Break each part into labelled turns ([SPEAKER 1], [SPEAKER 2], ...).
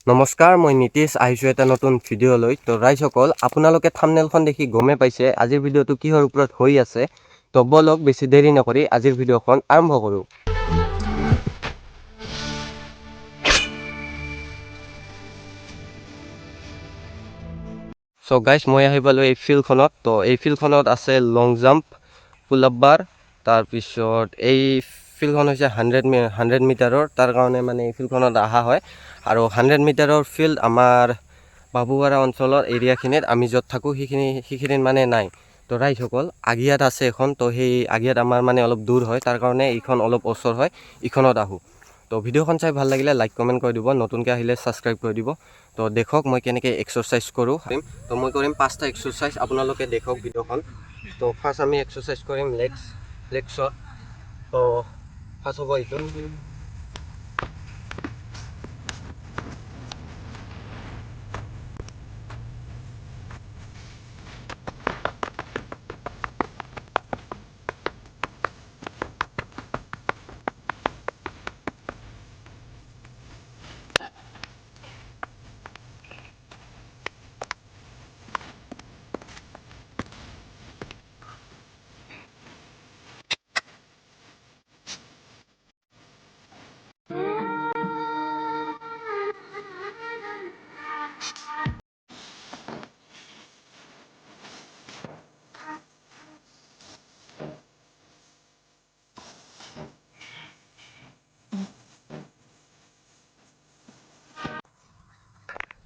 [SPEAKER 1] নমস্কাৰ, মই নীতিশ, আহিছোঁ এটা নতুন ভিডিঅ' লৈ। তো ৰাইজসকল, আপোনালোকে থামনেলখন দেখি গমেই পাইছে আজিৰ ভিডিঅ'টো কিহৰ ওপৰত হৈ আছে। তো ব'লক, বেছি দেৰি নকৰি আজিৰ ভিডিঅ'খন আৰম্ভ কৰোঁ। চ' গাইজ, মই আহি পালোঁ এই ফিল্ডখনত। তো এই ফিল্ডখনত আছে লং জাম্প, পুল আপ বাৰ। তাৰপিছত এই ফিল্ডখন হৈছে 100 মিটাৰৰ। তাৰ কাৰণে মানে এই ফিল্ডখনত অহা হয়। আৰু 100 মিটাৰৰ ফিল্ড আমাৰ বাবুপাৰা অঞ্চলৰ এৰিয়াখিনিত, আমি য'ত থাকোঁ সেইখিনিত মানে নাই। তো ৰাইজসকল, আগিয়াত আছে এখন। তো সেই আগিয়াত আমাৰ মানে অলপ দূৰ হয়, তাৰ কাৰণে এইখন অলপ ওচৰ হয়, ইখনত আহোঁ। তো ভিডিঅ'খন চাই ভাল লাগিলে লাইক, কমেণ্ট কৰি দিব, নতুনকৈ আহিলে ছাবস্ক্ৰাইব কৰি দিব। তো দেখক মই কেনেকৈ এক্সাৰচাইজ কৰোঁ। তো মই কৰিম পাঁচটা এক্সাৰচাইজ, আপোনালোকে দেখক ভিডিঅ'খন। তো ফাৰ্ষ্ট আমি এক্সাৰচাইজ কৰিম লেগছৰ। তো ফাৰ্ষ্ট হ'ব এইটো।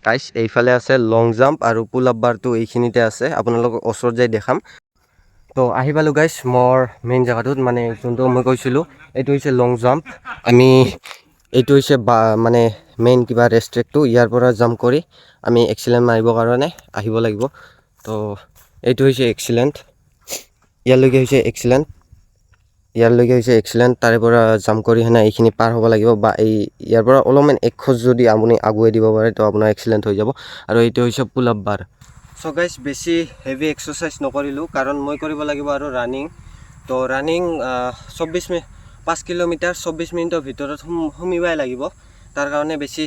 [SPEAKER 1] গাইছ, এইফালে আছে লং জাম্প আৰু পুল আপ বাৰটো এইখিনিতে আছে, আপোনালোকক ওচৰত যাই দেখাম। তো আহি পালোঁ গাইছ মোৰ মেইন জেগাটোত, মানে যোনটো মই কৈছিলোঁ, এইটো হৈছে লং জাম্প। আমি এইটো হৈছে বা মানে মেইন কিবা ৰেষ্ট্ৰিক্টটো। ইয়াৰ পৰা জাম্প কৰি আমি এক্সিলেণ্ট মাৰিবৰ কাৰণে আহিব লাগিব। তো এইটো হৈছে এক্সিলেণ্ট, ইয়ালৈকে হৈছে এক্সিলেণ্ট, ইয়াৰলৈকে হৈছে এক্সিলেণ্ট। তাৰে পৰা জাম্প কৰি সেনে এইখিনি পাৰ হ'ব লাগিব বা এই ইয়াৰ পৰা অলপমান এক খোজ যদি আপুনি আগুৱাই দিব পাৰে, তো আপোনাৰ এক্সিলেণ্ট হৈ যাব। আৰু এইটো হৈছে পুল আপ বাৰ। চ' গাইজ, বেছি হেভি এক্সাৰচাইজ নকৰিলোঁ, কাৰণ মই কৰিব লাগিব আৰু ৰানিং। তো ৰানিং 24 মিনিট, 5 কিলোমিটাৰ 24 মিনিটৰ ভিতৰত সুমিবাই লাগিব। তাৰ কাৰণে বেছি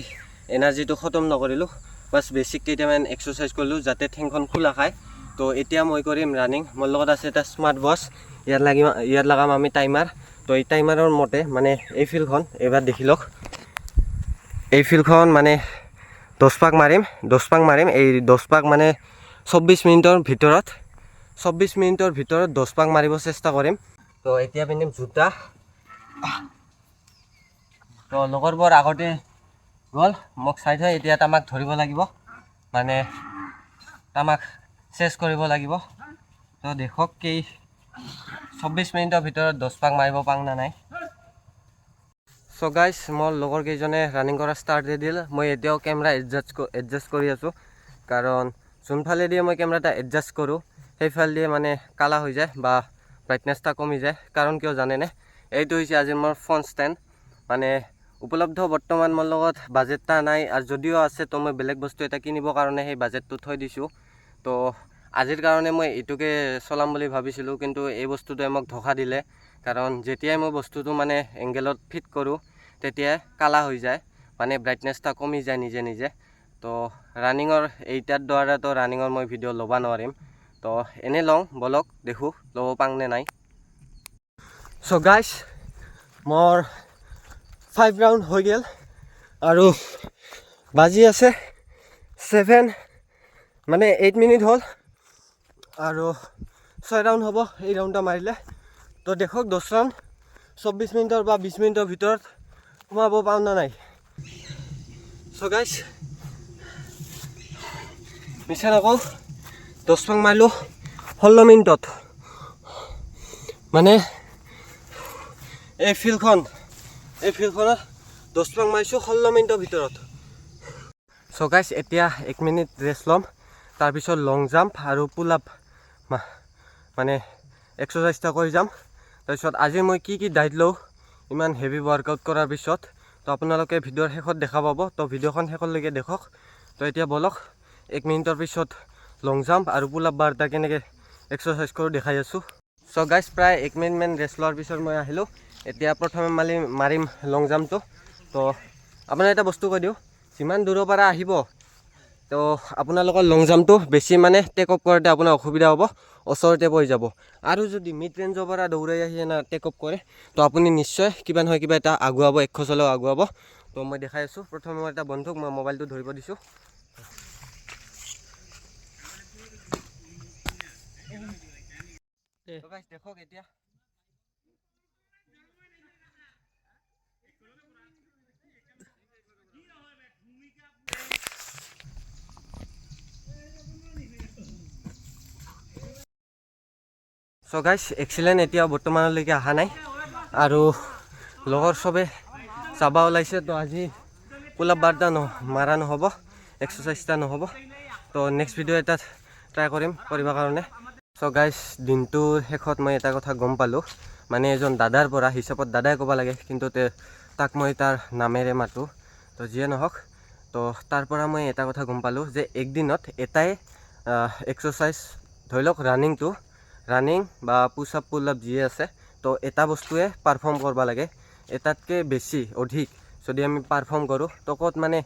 [SPEAKER 1] এনাৰ্জিটো খতম নকৰিলোঁ, বাছ বেছিক কেইটামান এক্সাৰচাইজ কৰিলোঁ যাতে ঠেংখন খোলা খায়। তো এতিয়া মই কৰিম ৰানিং। মোৰ লগত আছে এটা স্মাৰ্ট ৱাচ। ইয়াত লগাম আমি টাইমাৰ। তো এই টাইমাৰৰ মতে মানে এই ফিল্ডখন এইবাৰ দেখি লওক। এই ফিল্ডখন মানে 10 পাক মাৰিম, 10 পাক মাৰিম। এই 10 পাক মানে 24 মিনিটৰ ভিতৰত, 24 মিনিটৰ ভিতৰত 10 পাক মাৰিব চেষ্টা কৰিম। তো এতিয়া পিন্ধিম জোতা। তো লগৰবোৰ আগতে গ'ল, মোক চাই থৈ। এতিয়া তামাক ধৰিব লাগিব, মানে তামাক চেছ কৰিব লাগিব। তো দেখক কি 24 মিনিটৰ ভিতৰত 10 পাক মাৰিব পাং না নাই। চ' গাইজ, মোৰ লগৰ কেইজনে ৰানিং কৰা ষ্টাৰ্ট দি দিল। মই এতিয়াও কেমেৰা এডজাষ্ট কৰি আছোঁ, কাৰণ যোনফালেদি মই কেমেৰাটা এডজাষ্ট কৰোঁ, সেইফালেদি মানে কালা হৈ যায় বা ব্ৰাইটনেছটা কমি যায়। কাৰণ কিয় জানেনে? এইটো হৈছে আজিৰ মোৰ ফোন ষ্টেণ্ড। মানে উপলব্ধ বৰ্তমান মোৰ লগত বাজেট এটা নাই আৰু যদিও আছে, তো মই বেলেগ বস্তু এটা কিনিবৰ কাৰণে সেই বাজেটটো থৈ দিছোঁ। তো আজিৰ কাৰণে মই এইটোকে চলাম বুলি ভাবিছিলোঁ, কিন্তু এই বস্তুটোৱে মোক ধোকা দিলে, কাৰণ যেতিয়াই মই বস্তুটো মানে এংগেলত ফিট কৰোঁ, তেতিয়াই কালা হৈ যায়, মানে ব্ৰাইটনেছটা কমি যায় নিজে নিজে। তো ৰানিঙৰ এইটাৰ দ্বাৰা তো ৰানিঙৰ মই ভিডিঅ' ল'ব নোৱাৰিম। তো এনেই লওঁ বলক, দেখোঁ ল'ব পাং নে নাই। চ' গাইছ, মোৰ 5 ৰাউণ্ড হৈ গ'ল আৰু বাজি আছে 7, মানে 8 মিনিট হ'ল আৰু 6 ৰাউণ্ড হ'ব এই ৰাউণ্ডটা মাৰিলে। তো দেখক, 10 ৰাউণ্ড 24 মিনিটৰ বা 20 মিনিটৰ ভিতৰত সোমাব পাৰোঁ নে নাই। চ' গাইছ, মিছা নকওঁ, 10 পাক মাৰিলোঁ 16 মিনিটত। মানে এই ফিল্ডখনত 10 পাক মাৰিছোঁ 16 মিনিটৰ ভিতৰত। চ' গাইছ, এতিয়া এক মিনিট ৰেষ্ট ল'ম, তাৰপিছত লং জাম্প আৰু পুল আপ মানে এক্সাৰচাইজ এটা কৰি যাম। তাৰপিছত আজি মই কি কি ডাইট লওঁ ইমান হেভি ৱৰ্কআউট কৰাৰ পিছত, তো আপোনালোকে ভিডিঅ'ৰ শেষত দেখা পাব। তো ভিডিঅ'খন শেষলৈকে দেখক। তো এতিয়া ব'লক, এক মিনিটৰ পিছত লং জাম্প আৰু পুল আপ বাৰ এটা কেনেকৈ এক্সাৰচাইজ কৰোঁ দেখাই আছোঁ। চ' গাইজ, প্ৰায় এক মিনিটমান ৰেষ্ট লোৱাৰ পিছত মই আহিলোঁ। এতিয়া প্ৰথমে মাৰিম লং জাম্পটো। তো আপোনাৰ এটা বস্তু কৈ দিওঁ, যিমান দূৰৰ পৰা আহিব, তো আপোনালোকৰ লং জাম্পটো বেছি মানে টেক অফ কৰোঁতে আপোনাৰ অসুবিধা হ'ব, ওচৰতে পৰি যাব। আৰু যদি মিড ৰেঞ্জৰ পৰা দৌৰাই আহি এনে টেক অফ কৰে, তো আপুনি নিশ্চয় কিবা নহয় কিবা এটা আগুৱাব, এক খোজ হ'লেও আগুৱাব। তো মই দেখাই আছোঁ। প্ৰথমে মই এটা বন্ধুক মই মোবাইলটো ধৰিব দিছোঁ। তো guys, দেখক এতিয়া। চ' গাইজ, এক্সিলেণ্ট। এতিয়া বৰ্তমানলৈকে অহা নাই আৰু লগৰ চবে চাবা ওলাইছে। তো আজি পুল আপ বাৰটা ন মাৰা নহ'ব, এক্সাৰচাইজ এটা নহ'ব। তো নেক্সট ভিডিঅ' এটাত ট্ৰাই কৰিম কৰিবৰ কাৰণে। চ' গাইজ, দিনটোৰ শেষত মই এটা কথা গম পালোঁ, মানে এজন দাদাৰ পৰা, হিচাপত দাদাই ক'ব লাগে, কিন্তু তাক মই তাৰ নামেৰে মাতোঁ। তো যিয়ে নহওক, তো তাৰ পৰা মই এটা কথা গম পালোঁ যে একদিনত এটাই এক্সাৰচাইজ, ধৰি লওক ৰানিংটো, ৰানিং বা পুছ আপ, পুল আপ যিয়ে আছে, তো এটা বস্তুৱে পাৰফৰ্ম কৰিব লাগে। এটাতকৈ বেছি অধিক যদি আমি পাৰফৰ্ম কৰোঁ, তো ক'ত মানে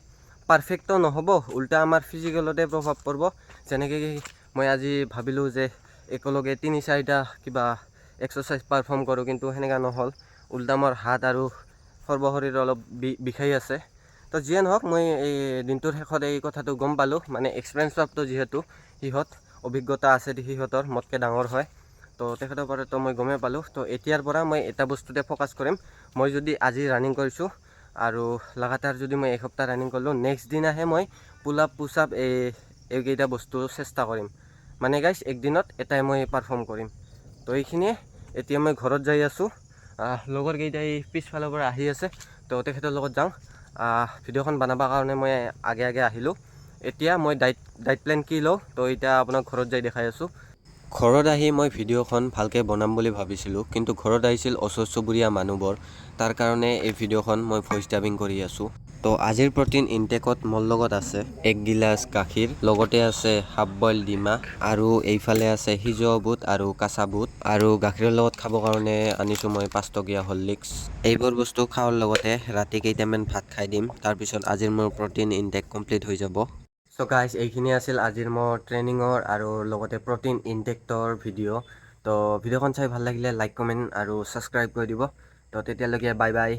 [SPEAKER 1] পাৰফেক্টো নহ'ব, উল্টা আমাৰ ফিজিকেলতে প্ৰভাৱ পৰিব। যেনেকৈ কি মই আজি ভাবিলোঁ যে একেলগে তিনি চাৰিটা কিবা এক্সাৰচাইজ পাৰফৰ্ম কৰোঁ, কিন্তু সেনেকুৱা নহ'ল। উল্টা মোৰ হাত আৰু সৰ্বশৰীৰ অলপ বিষাই আছে। তো যিয়ে নহওক, মই এই দিনটোৰ শেষত এই কথাটো গম পালোঁ, মানে এক্সপিৰিয়েঞ্চ প্ৰাপ্ত যিহেতু সিহঁত, অভিজ্ঞতা আছে সিহঁতৰ, মোতকৈ ডাঙৰ হয়, তো তেখেতৰ পৰা তো মই গমেই পালোঁ। তো এতিয়াৰ পৰা মই এটা বস্তুতে ফ'কাছ কৰিম। মই যদি আজি ৰানিং কৰিছোঁ আৰু লাগাতাৰ যদি মই এসপ্তাহ ৰানিং কৰিলোঁ, নেক্সট দিনাহে মই পুল আপ, পুছ আপ এইকেইটা বস্তু চেষ্টা কৰিম। মানে গাইছ, একদিনত এটাই মই পাৰফৰ্ম কৰিম। তো এইখিনিয়ে। এতিয়া মই ঘৰত যাই আছোঁ। লগৰ কেইটাই পিছফালৰ পৰা আহি আছে, তো তেখেতৰ লগত যাওঁ। ভিডিঅ'খন বনাবৰ কাৰণে মই আগে আগে আহিলোঁ। এতিয়া মই ডাইট প্লেন কি লওঁ, তো এতিয়া আপোনাক ঘৰত যাই দেখাই আছোঁ। ঘৰত আহি মই ভিডিঅ'খন ভালকৈ বনাম বুলি ভাবিছিলোঁ, কিন্তু ঘৰত আহিছিল ওচৰ চুবুৰীয়া মানুহবোৰ। তাৰ কাৰণে এই ভিডিঅ'খন মই ভইচ ডাবিং কৰি আছোঁ। তো আজিৰ প্ৰটিন ইনটেকত মোৰ লগত আছে এক গিলাচ গাখীৰ, লগতে আছে হাফ বইল ডিমা আৰু এইফালে আছে সিজোৱা বুট আৰু কাঁচা বুট আৰু গাখীৰৰ লগত খাবৰ কাৰণে আনিছোঁ মই 5 টকীয়া হৰলিক্স। এইবোৰ বস্তু খোৱাৰ লগতে ৰাতি কেইটামান ভাত খাই দিম। তাৰপিছত আজিৰ মোৰ প্ৰটিন ইনটেক কমপ্লিট হৈ যাব। চ' গাইজ, এইখিনি আছিল আজিৰ মোৰ ট্ৰেইনিঙৰ আৰু লগতে প্ৰটিন ইনটেক্টৰ ভিডিঅ'। তো ভিডিঅ'খন চাই ভাল লাগিলে লাইক, কমেণ্ট আৰু ছাবস্ক্ৰাইব কৰি দিব। তো তেতিয়ালৈকে বাই বাই।